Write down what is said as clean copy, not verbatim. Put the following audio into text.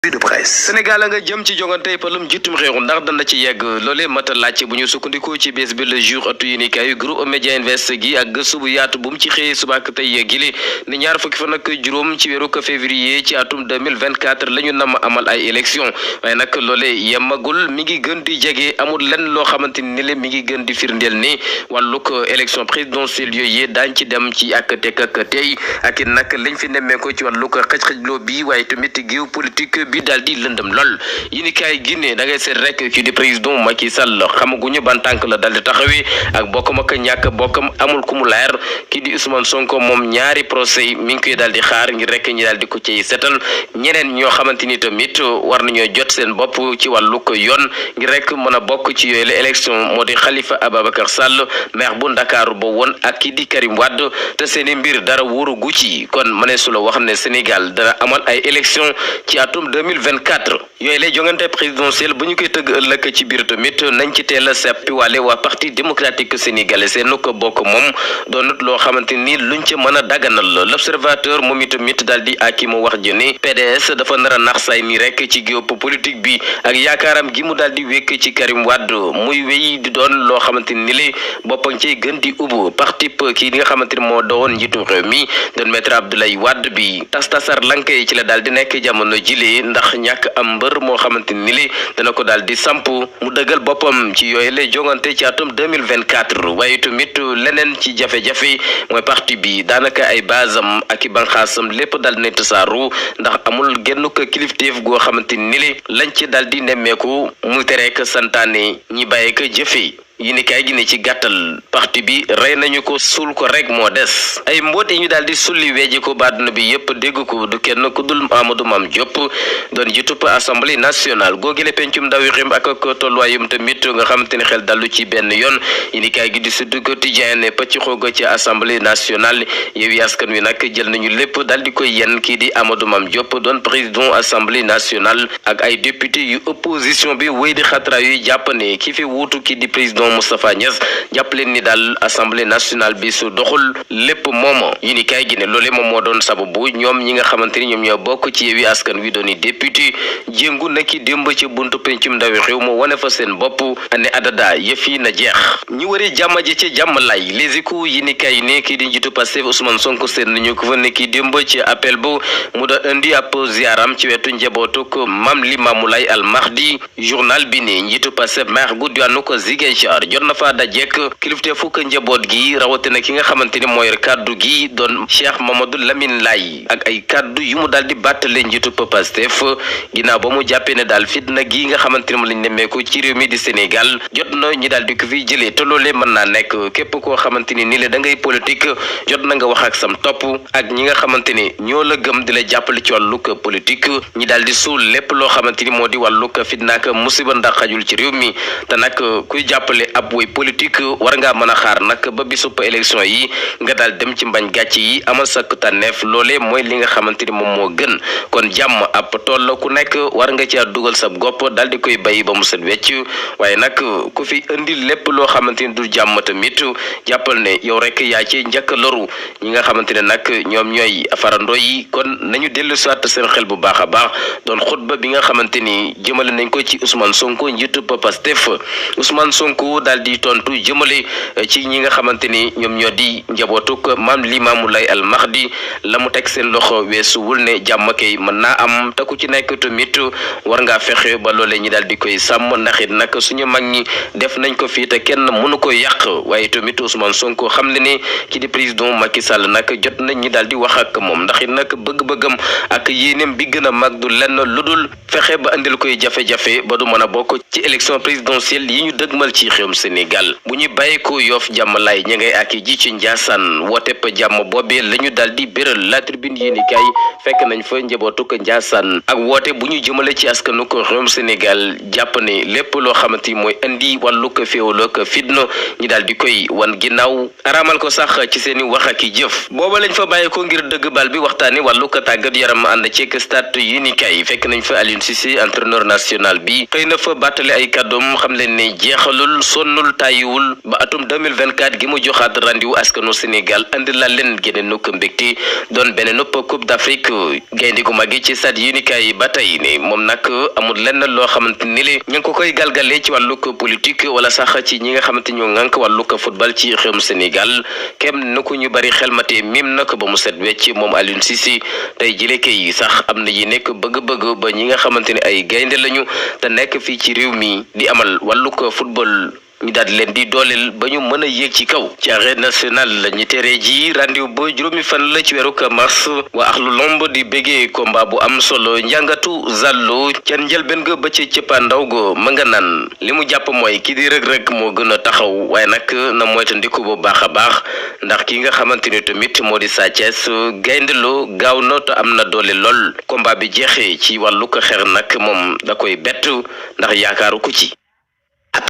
de presse. Sénégal nga jëm ci jongante palum jiitum réew ndax dana ci yegg loolee mata laaj bu ñu sukkandikoo ci bés bi le jour atu yéenekaay groupe Média Invest gi ak gëstu bu yaatu bu mu ci xëyee suba ak tey gile ni ñaar fukki fan ak juróom ci weeru février ci atum 2024 la ñu nam amal ay élection waaye nag loolee yemagul mi ngi gën di jege amul lenn loo xamante ni le mi ngi gën di firndeel ni wàllug élection présidentielle yooyu daañ ci dem ci ak tekk ak tey ak nag lañ fi nemmeeko ci wàllug xëj-xëjloo bi waaye tamit géopolitique bi daal di lëndëm lool yéenekaay gi ne da ngay seet rek ci di président Macky Sall xamaguñu ban tànk la daal di taxawee ak bokkam ak ñàkk bokkam amul ku mu leer kii di Ousmane Sonko moom ñaari procès yi mi ngi koy daal di xaar ngir rek ñi daal di ko ciy seetal ñeneen ñoo xamante ni tamit war nañoo jot seen bopp ci wàllu ko yoon ngir rek mën a bokk ci yooyu la élection moo di Khalifa Ababacar Sall maire bu Ndakaaru ba woon ak kii di Karim Wade te seeni mbir dara wóoru gu ci kon mëneesu la wax ne Sénégal dana amal ay élection ci atum 2024 yooyu lay jongante présidentielle bu ñu koy tëgg ëllëg ci biir tamit nañ ci teel a seppi waale waa parti démocratique sénégalais seen ko bokk moom doonut loo xamante ni luñ ci mën a daganal l'observateur moom itamit daal di aki mu wax jëne PDS dafa nar a nax say ni rek ci géopolitique bi ak yaakaaram gi mu daal di wékk ci Karim Wade muy wéy di doon loo xamante ni li boppam ciy gën di ubbu parti kii nga xamante ni moo doon njiitu réew mi doon maître Abdoulaye Wade bi tasar lanke ci la daal di nekk jamono jile ndax ñàkk am mbër moo xamante ni li dana ko daal di samp mu dëggal boppam ci yooyu lay jongante ci atum 2024 waaye tamit leneen ci jafe-jafe mooy parti bi daanaka ay basam ak i banxaasam lépp daal di ne tasaaru ndax amul genn ko kilifteef goo xamante ni li lañ ci daal di nemmeeku mu tereek santaane ñi bàyyi ko jëfe yéenekaay gi ne ci gàttal parti bi rey nañu ko suul ko rek moo des ay mboot yi ñu daal di sulli weeji ko ba àdduna bi yépp dégg ko du kenn ku dul Amadou Mame Diop doon jitub assemblée nationale googile pencum ndawi réew ak tolluwaayum tamit nga xamante ni xel dallu ci benn yoon yéenekaay gi di Sud Quotidien ne pëcc xooga ci assemblée nationale Yewwi Askan Wi nag jël nañu lépp daal di koy yenn kii di Amadou Mame Diop doon président assemblée nationale ak ay député yu opposition bi wéy di xatra yuy jàpp ne ki fi wuutu kii di président Moustapha Niass jàppaleen ni daal assemblée nationale bi su doxul lépp moom yéenekaay gi ne loolee moom moo doon sababu ñoom ñi nga xamante ni ñoom ñoo bokk ci Yewwi Askan Wi dooni député jéngu naki démb ci buntu pencum ndawi réew mu wane fa seen bopp ne adada yëf yi na jeex ñi wari jàmm ji ci jàmm lay Les Échos yéenekaay ne kii di njiitu Pastef Ousmane Sonko seen nañu ko fa nekki démb ci appel bu mu da indi ab ziaram ci wetu njabootuk Mame Limamou Laye Al Mahdi journal bi ne njiitu Pastef maire bu diwaanu ko Ziguinchor jot na fa dajeek kilifte fukk njaboot gi rawatina ki nga xamante ni mooy kaddu gi doon Cheikh Mamadou Lamine Laye ak ay kaddu yu mu daal di bàttale njiitu Pastef ginnaaw ba mu jàppee ne daal fitna gi nga xamante ni mu lañ nemmeeku ci réew mi di Sénégal jot na ñi daal di ko fi jëlee te loolee mën naa nekk képp koo xamante ni la da ngay politique jot na nga wax ak sam topp ak ñi nga xamante ni ñoo la gëm di la jàppale ci wàllug politique ñi daal di suul lépp loo xamante ni moo di wàllug fitna ak musiba ndax xajul ci réew mi te nag kuy jàppale ab way politique war ngaa mën a xaar nag ba bisub élection yi nga daal dem ci mbañ gàcc yi amal sakk tànneef loolee mooy li nga xamante ni moom moo gën kon jàmm ab tool la ku nekk war nga ci dugal sab gopp daal di koy bàyyi ba mu set wecc waaye nag ku fi indi lépp loo xamante ni du jàmm tamit jàppal ne yow rek yaa ci njëkk loru ñi nga xamante ne nag ñoom ñooy farandoo yi kon nañu dellu soit seen xel bu baax a baax doon xutba bi nga xamante ni jëmale nañ ko ci Ousmane Sonko njiitu Pastef Ousmane Sonko daal di tontu jëmale ci ñi nga xamante ni ñoom ñoo di njabootuk Mame Limamou Laye Al Mahdi la mu teg seen loxo weesuwul ne jàmm kay mën naa am te ku ci nekk tamit war ngaa fexe ba loolee ñi daal di koy sàmm ndax it nag suñu mag ñi def nañ ko fii te kenn mënu ko yàq waaye tamit Ousmane Sonko xam le ne ki di président Macky Sall nag jot nañ ñi daal di wax ak moom ndax it nag bëgg-bëggam ak yéeneem bi gën a mag du lenn lu dul fexe ba andil koy jafe-jafe ba du mën a bokk ci élection présidentielle yi ñu dëgmal ci réewum Sénégal bu ñu bàyyi ko Yoff jàmm lay ña ngay ak ji ci Njaasaan woote pa jàmm boobee la ñu daal di béral La Tribune yéenekaay fekk nañ fa njabootu ko Njaasaan ak woote bu ñu jëmale ci askanu ko réewum Sénégal jàpp ne lépp loo xamante ni mooy indi wàllu ko féewaloo ko fitna ñi daal di koy wan ginnaaw araamal ko sax ci seeni wax ak i jëf booba lañ fa bàyyi ko ngir dëgg bal bi waxtaani wàllu ko tàggat yaram ànd ceeg stade yéenekaay fekk nañ fa Aliou Aliou Cissé entraîneur national bi xëy na fa bàttale ay kàddoom xam leen ne jeexalul sonnul tàyyiwul ba atum 2024 gi mu joxaat rendez-vous askanu Sénégal andi la leen génne nukk mbégte doon beneen coupe d'Afrique gaynde gu màgg ci stade yéenekaay yi ba tey ne moom nag amul lenn loo xamante ni le ñu ngi ko koy galgalee ci wàllug politique wala sax ci ñi nga xamante ñoo ŋànk wàllug football ci réewum Sénégal kem na ko ñu bari xelmatee mim nag ba mu set wecc moom Aliou Cissé tey jile kay sax am na yi nekk bëgg-bëgg ba ñi nga xamante ne ay gaynde lañu te nekk fii ci réew mi di amal wàllug football ñu daal di leen di dooleel ba ñu mën a yéeg ci kaw ci arène nationale la ñu tere ji rendez-vous ba juróomi fan la ci weeru mars waa axlu lomb di béggee combat bu am solo njàngatu zàllo ca njëlbeen ga ba ci cëppaandaw go ma nga naan li mu jàpp mooy kii di rëg-rëg moo gën a taxaw waaye nag na moytandiku bu baax a baax ndax ki nga xamante ni tamit moo di Sa Thiès gayndeloo gaaw na te am na doole lool combat bi jeexee ci wàllu ko xeex nag moom da koy bett ndax yaakaaru ko ci